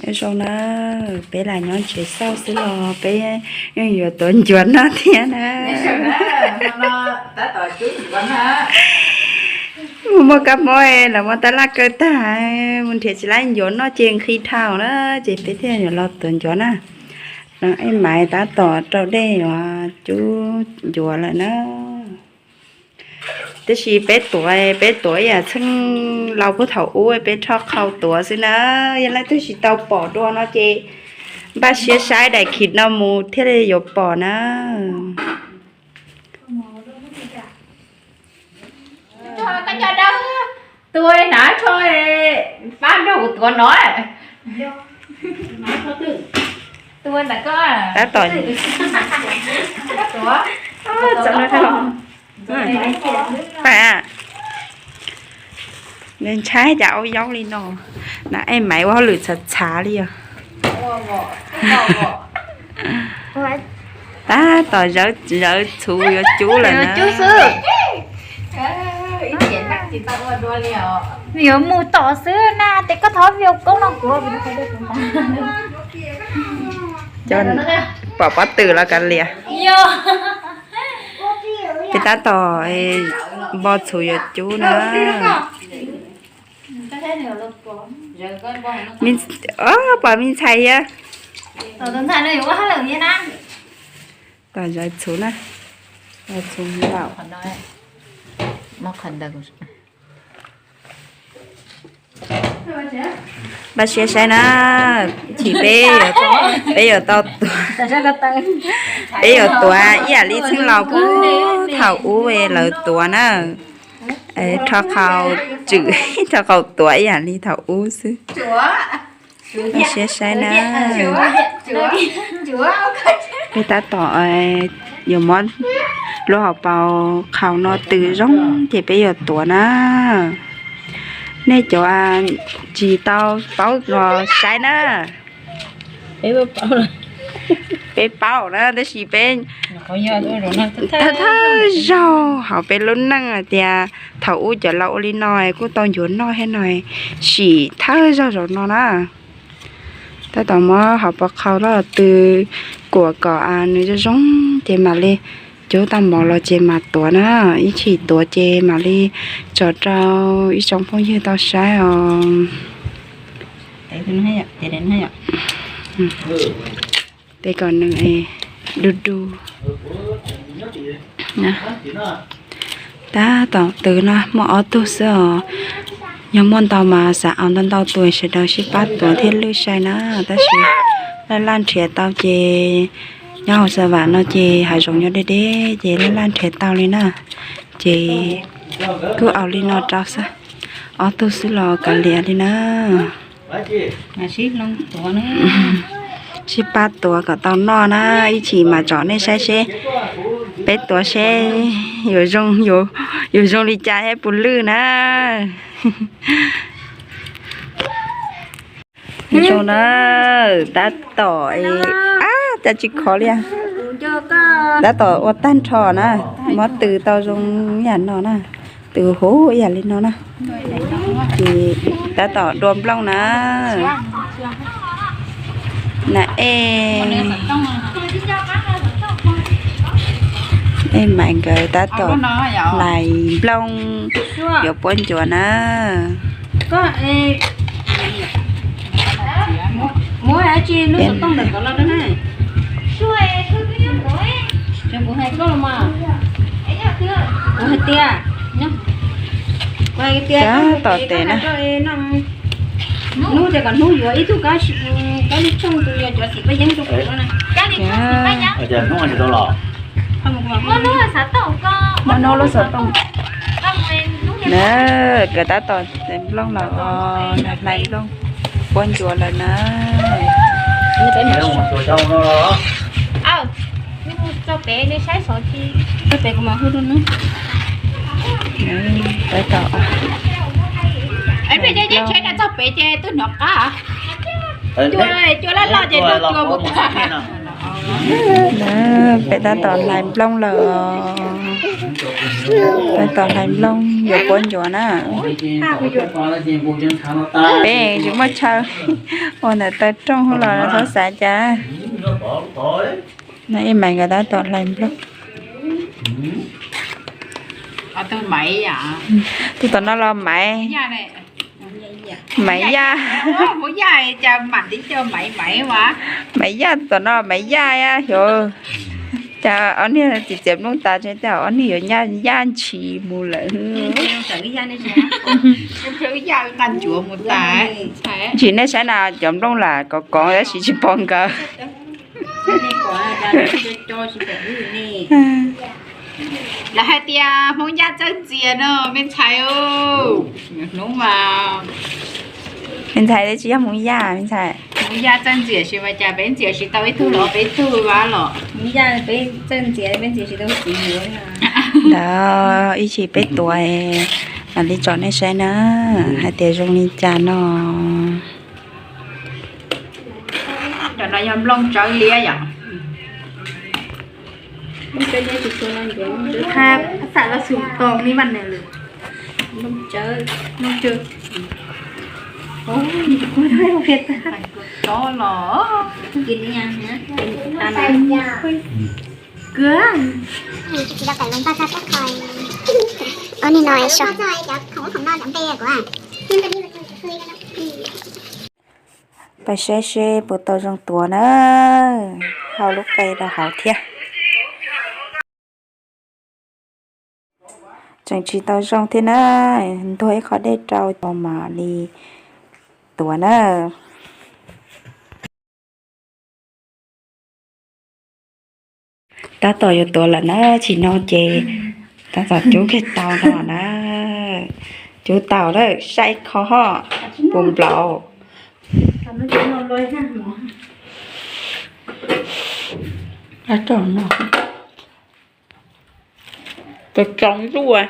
Nyob zoo na, peb lam nyob tsev xauj xwb los peb yeej yuav tuav ncuav noj thiab na. Mus muaj kab mob lawv muab tab laj kaw tag, mus nrhiav tsis laib ncuav noj ces nqhis dhau na, ces peb thiaj yuav los tuav ncuav na. Ej Maiv tab tom rau dej yuav cub ncuav lawm na. Tab sis peb tuav, peb tuav ib yam txheej laus puag thaum ub peb rho qhau tuav xwb na, yog leej twg tsis tau pom dua no ces npaj siab saib daim khiv no mus thiaj li yuav pom na. Tua na, pab nrog kuv tuav no. Tab tom, ntshai cas au yaub li no, na Ej Maiv ua hauj lwm txhav txhav li os. Tab tom zawv txhuv yuav cub lawm na. Yuav mus tom xwb na, ces koj thov vij koob no kuv. Pom pob tw los kav liam. Peb tab tom npo txhuv yuav cub na. Pom me ntxhais thiab. Tom zawv txhuv na, txhuv laum. Npaj siab saib na, chim peb, peb yuav tau, peb yuav tuav ib yam li txheej laus puag thaum ub lawv tuav na. Rho qhau tswm, rho qhau tuav ib yam li thaum ub xwb. Npaj siab saib na. Peb tab tom yuav muab lub hauv paus qhau no tws zoo ces peb yuav tuav na. Nej cov tsis tau paub los saib na. Peb paub na tab sis peb thawj thawj zaug hauv peb lub neej hais tias thaum ub cov laus ua li no kuj tau ncuav noj thiab no, sim thawj zaug zaum no na. Tab tom muab hauv paus qhau los tws kuam kom nws zoo zoo ces mam li cub tau mov los ces mam tuav na. Ib chim tuav ces mam li tso rau ib tsoom phooj ywg tau saib os. Tes kom nws du du. Tab tom tws no muaj ob tug xwb os. Yog muaj ntau mas xav ua ntau ntau tus sawv daws sib pab tuav thiaj lwj sai na. Tab sis laj laj nrhiav tau ces nyob hauv Xav Vam no ces hav zoov nyob deb deb ces laj laj nrhiav tau li na. Ces kuj ua li no rau xwb, ob tug xwb los kav liam li na. Sib pab tuav kom tau noj na, ib chim mas tsom nej saib seb peb tuav seb yuav zoo, yuav zoo li cas thiab puas lwj na. Zoo na, tab tom, ab, cas tsis khov li. Tab tom ua tag nrho na, muab tws tau zoo ib yam no na, tws huv ib yam li no na. Ces tab tom dua nplooj na. Na, ej, ej Maiv nkawd tab tom hlais nplooj yuav puab ncuav na. Tab tom tes na. Hnub tias kom hnub yuav ib tug kab, kab li tshooj tus yog cov xim paj yeeb rau kuv no na. Muaj hnub lub xov tooj na, nkawd tab tom nplooj los, hlais nplooj puab ncuav lawm na. Peb tab tom hlais nplooj lawm os. Tab tom hlais nplooj yuav puab ncuav na. Peb tsis muaj chaw ua ntawm taw rooj los txhob xav cas. No ib Maiv nkawd tab tom hlais nplooj. Tus tom no los Maiv. Maiv Yaj. Maiv Yaj, tus tom no Maiv Yaj xyov cas ob niag txiav txiav nplooj tas tseeb tiag, ob niag yuav nyaj ntshis mus lawm. Ntshis nej saib na, cov nplooj lam kov kov tab sis tsis pom nkawd. Lawv hais tias Hmoob Yaj txawj ntxias no me ntxhais. Hnub mas me ntxhais tsis yog Hmoob Yaj, me ntxhais. Hmoob Yaj txawj ntxias tsis mas cas peb ntxias tsis tau ib tug los peb tug vas los. Hmoob Yaj peb txawj ntxias, peb ntxias tsis tau txiv yuav. Ntawd ib chim peb tuav mam li tsom nej saib na, hais tias zoo li cas no. Cov no yog nplooj tsawb liab yom. Pais saib seb puas tau zoo tuav na, hau lub qe rau hauv thiab. Tseem tsis tau zoo thiab na, ntuag ib qho dej rau mam li tuav na. Tab tom yuav tuav lawm na, tsis no ces tab tom cub kiag tau no na. Cub tau lawm, saib kho ho puas nplaum. Tau tsoom zuj.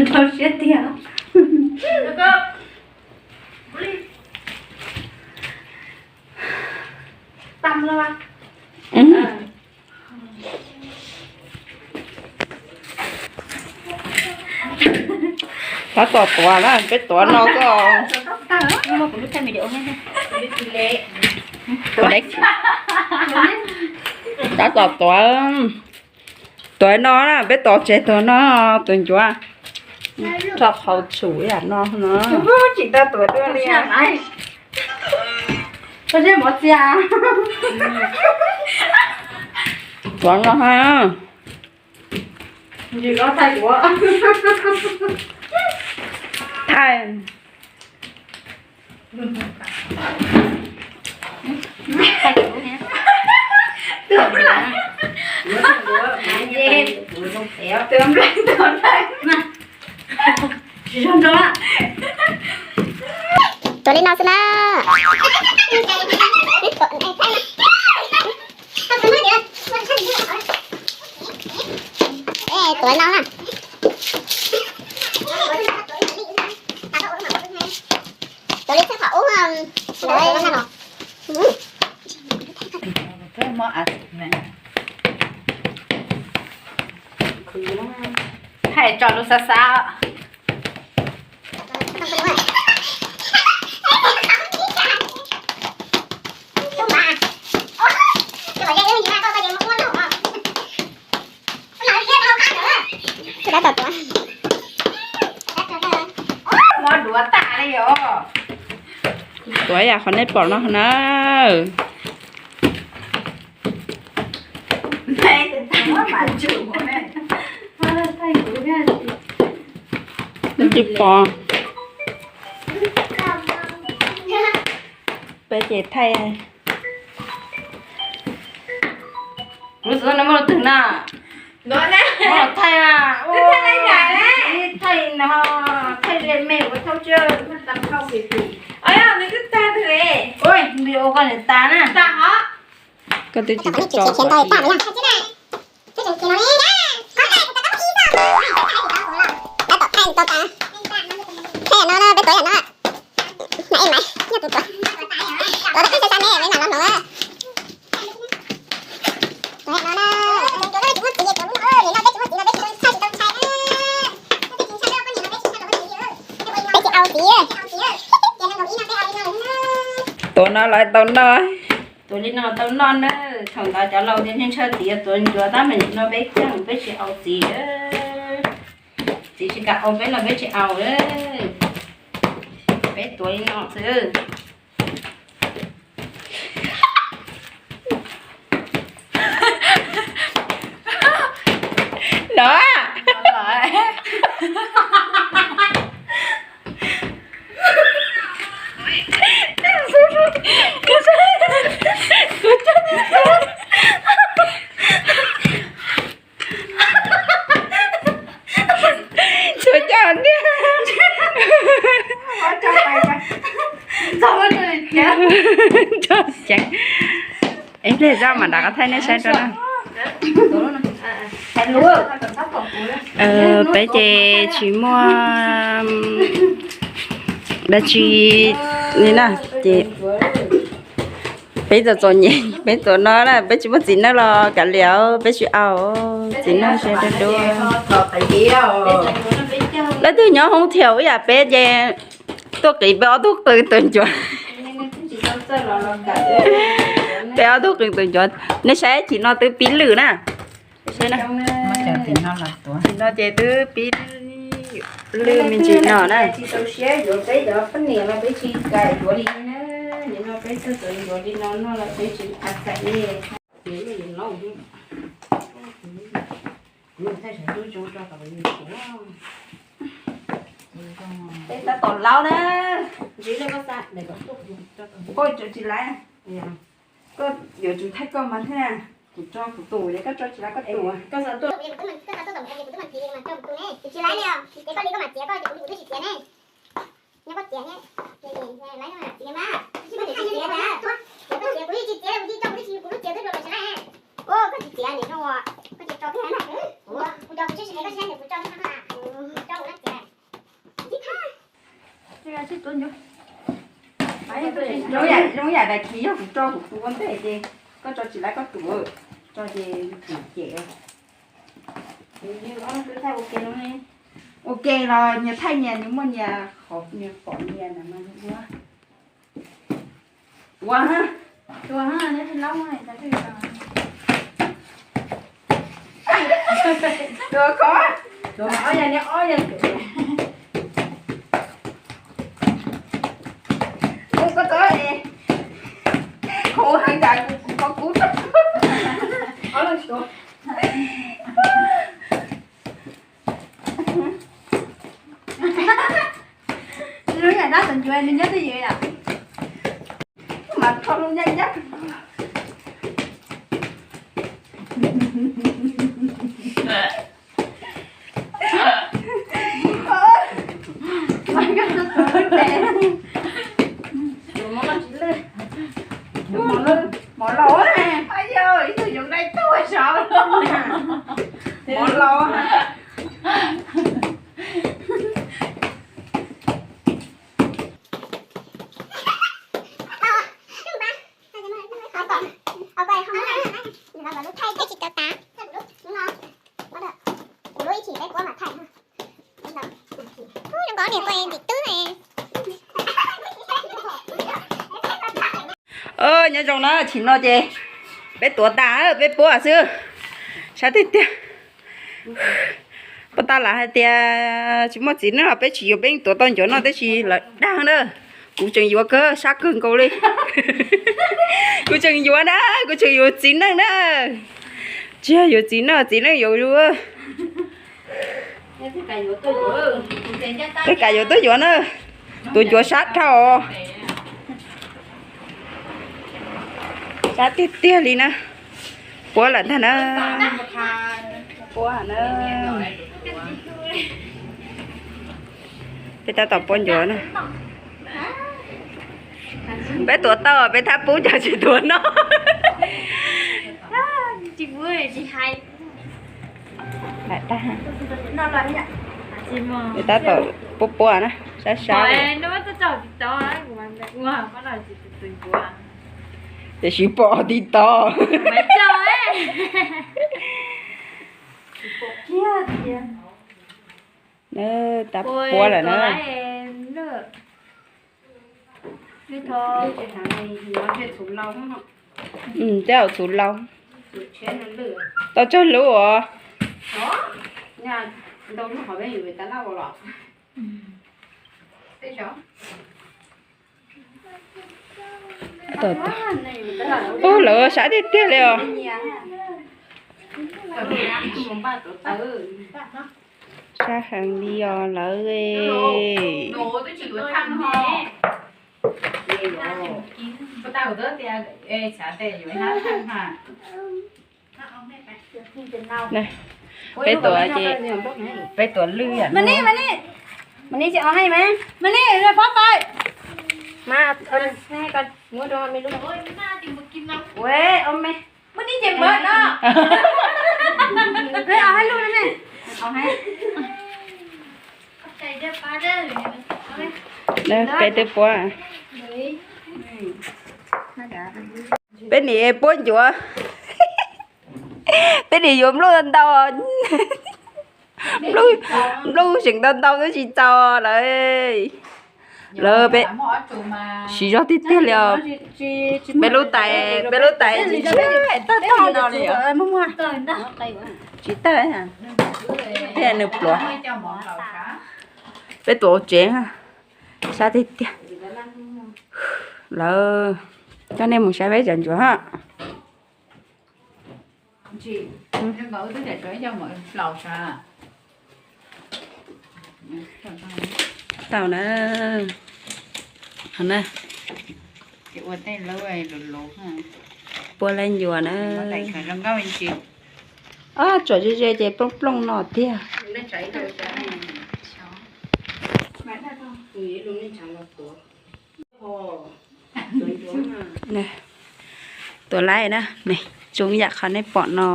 Ntau siab tiag. Tab tom tuav na, peb tuav no koj. Tab tom tuav, tuav no na, peb tuav tsev tuav no, tuav ncuav. Rau qhov tsum yam no no. Tsis tau tuav dua li. Tuav no ha. Thaij. Tuav li no xwb na. Tuav no na. Tuav li txog qhov ub. Thaij tso lub xab xab. Mob duav tas li os. Tuav yam qhov nej pom no na. Tsis pom. Peb ces thaij. Kuv xav muaj leej twg na. Thaij, thaij no, thaij li me ua thauj tsawg. Ua koj niam tas na. Koj twb tsis tau. Thaij no na, peb tuav yam no. Mas ej mas yog tus tuav, tuav tau qeej xav xav ne, Peb tsis au txiv. Tuav no los tau noj. Tuav li no tau noj na. Thaum ntawd cov laus tias ntshaw txiv tuav ncuav tab mas nim no peb ceeb peb tsis au txiv. Txiv tsis kam au peb los peb tsis au. Peb tuav li no xwb. No. Tsuas coj tiag. Tso ceev. Es pliag zaj mam nrog qhov thaij nej saib rau na. Peb ces tsis muaj dab tsi li na, ces peb txom txom nyem, peb tuav no na, peb tsis muaj txiv neej los kav liam, peb tsis au txiv neej seb dua dua. Leej twg nyob hoob thiam ib yam peb ces tuaj qiv peb ob tug qws tuav ncuav. Peb ob tug qws tuav ncuav, nej saib tim no twb pib lwj na. Tim no ces twb pib lwj me ntsis no na. Peb tab tom laub na. Koj tsis laiv, koj yuav tsum thaij koj mas thiab. Kuv tso kuv tus, koj tso tsis laiv koj tus. Tsis laiv ne, ces koj li koj mam txiav koj, kuv twb tsis txiav ne. Nyob koj txiav thiab, laiv no txiav mas, koj txiav, kuv yeej tsis txiav, kuv tsis tso, kuv tsis, kuv lub txiav twb dua kaum tsis laij. Koj tsis txiav nim no, koj tsis tso thiab na. Kuv cov kuv tsis txiav, koj tsis txiav, kuv tso thiab na, tso kuv lub txiav. Zoo yam dais kiv yog kuv tso kuv tus ua ntej ces koj tso tsis laiv koj tus, tso ces kuv cem. Ua ke los nyias thaij nyias, nws muaj nyias qhov nyias pom nyias na mas ua. Ua, ua, tua kho, tua ob yam, ob yam. Kuv, koj txo, kuv heev tas kuv, kuv, kuv. Lub yam dab txawv ncuav nws nyob twj ywm yom. Mas tho lub nyab nyab. Mov laus, ib tug yoov dai tuaj saud. Mov laus. Nyob zoo na, chim no ces peb tuav tas peb puab xwb. Sab tiag tiag. Puab tas lawv hais tias tsis muaj txiv neej los peb tsis yuav, peb tuav tau ncuav noj tab sis lawv dag na. Kuv tseem yuav kawg, sab kawg nkaus li. Kuv tseem yuav na, kuv tseem yuav txiv neej na. Tsis yog yuav txiv neej, txiv neej yuav. Peb kam yuav tuaj yuav na. Tus ncuav sab dhau. Sab tiag tiag li na. Puab lawm ntag na. Puab na. Peb tab tom puab ncuav na. Peb tuav tau, peb thab pub cov tsis tuav no. Peb tab tom puab puab na, sab sab. Tiam sis pom tib tog. Tag puab lawm na. Tej hauv txhuv lau. Tau tsawg lub os? Ub, lawv sab tiag tiag li os. Sab heev li os lawv. Peb tuav ces, peb tuav lwj yam no. Mas ni, mas ni, mas ni, ces o hais mas, mas ni, pob pawg. Mas, muab rau me lub. Ue, o me. Mas ni ces npawg no. Peb o hais lub no ne. O hais. Peb twb puab. Peb nim puab ncuav. Peb nim yuav nplooj ntau ntau. Nplooj, nplooj tseem ntau ntau twb tsis txaus lawm. Lawv peb siv zog tiag tiag li os. Peb lub tais, peb lub tais tsis tag tag no li os. Tsis tag, thiaj nws pluav. Peb tuav tsev, sab tiag tiag. Lawv coj nej mus saib peb cov ncuav ha. Tau na. Puab laib ncuav na. Ob, tsuam ze ze ces plooj plooj no tiag. Tuav laib na, zoo yam qhov nej pom no.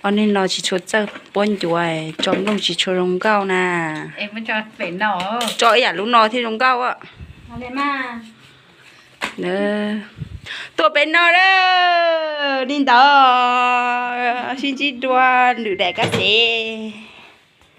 Ob neeg no tsis tshua txawj puab ncuav, tso nplooj tsis tshua zoo nkauj na. Tso ib yam lub no thiaj zoo nkauj. Tuaj pem no lawm, li ntawd sib ntsib dua lwm daim kab xev.